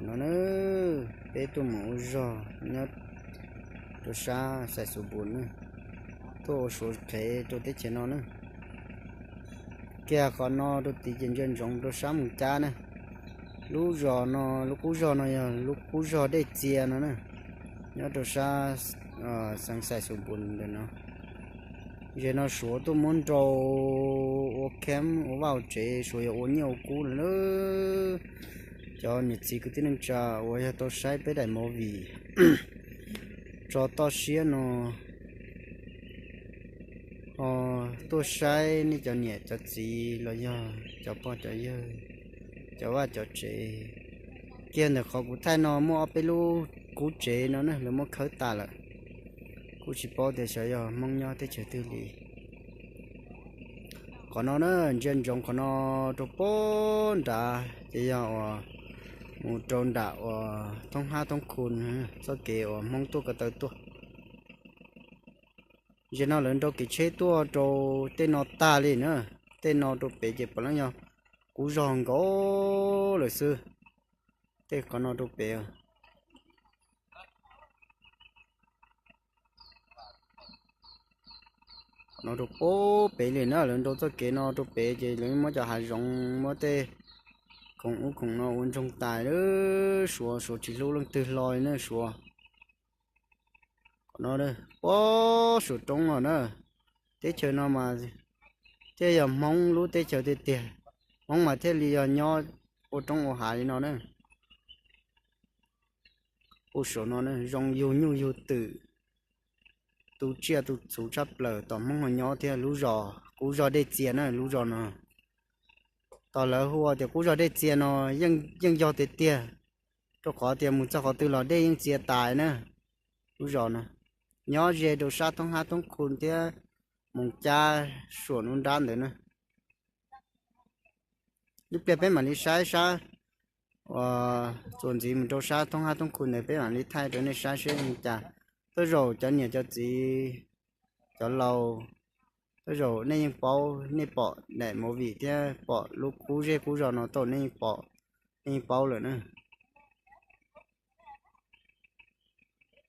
No na, peb tuaj mus ua zog nyob rau sab Xais Xus Npus na, tuaj ua Suav qhev rau teb chaws no na. Kiag qhov no rau tid ces ntsia ntsoov rau sab Moos Cab na. Lub zos no, lub qub zog no yog lub qub zog Dej Txia no na, nyob rau sab xeev Xais Xus Npus ntawm no. Zem no Suav tuaj muab nrau ua kheeb ua vaj ua tsev, Suav yuav ua nyiaj ua kub lawm. Cov niam txiv kwv tij neej tsa uas yog tau saib peb daim movie tso toj siab no, ho tuaj saib nej cov niam cov txiv los yog cov pog cov yawg, cov vaj cov tsev. Kiag ntawm qhov kuv thaij no muaj ob peb lub kub tsev no ne, lawv muab khawb tas lawm. Kuj tsis paub tias xyov yog Hmoob nyob teb chaws twg li. Qhov no na, ntsia ntsoov qhov no rau pem nrad ces yog uas mus rau nram uas thoob hab thoob khu, txoj kev uas Hmoob tuaj ko taw tuaj. Zem no lawv nrau kev tsheb tuaj rau tej no tag li na. Tej no rau pem ces puav leej yog kub zog nkaus lawm xwb. Tej qhov no rau pem no rau pem li na, lawv nrau txoj kev no rau pem ces lawv muab cov hav zoov, muab tej khoom ub khoom no ua ntsoog tas lawm. Suav, Suav tsis hlub leej twg hlo li na Suav. Qhov no pem Suav roob no na, teb chaws no mas thiaj yog Hmoob lub teb chaws tiag tiag, Hmoob mas thiaj li yog nyob ua roob ua hav li no na. Pem Suav no zoo yug nyuj yug twm, tu tsiaj tu txhuv tshaj plaws, tom Hmoob ho nyob thiab. Lub zos, kub zog Dej Txia na lub zos no. Tom lawv hu ua tias kub zog Dej Txia no yeej yog tiag tiag, rau qhov tias mus txog qhov twg los dej yeej txia tas na. Lub zos no nyob ze rau sab thoob hab thoob khu thiab Moos Cab Suam nruab nrab ntawd na. Ib pliag peb mam li saib sab uas txuas ntxiv mus rau sab thoob hab thoob khu ntawd, peb mam li thaij rau nej saib seb li cas. Tej zaum cov niam cov txiv, cov laus, tej zaum nej yeej paub, nej pom daim movie thiab pom lub kub zej kub zos no tej zaum nej yeej pom, nej yeej paub lawm na.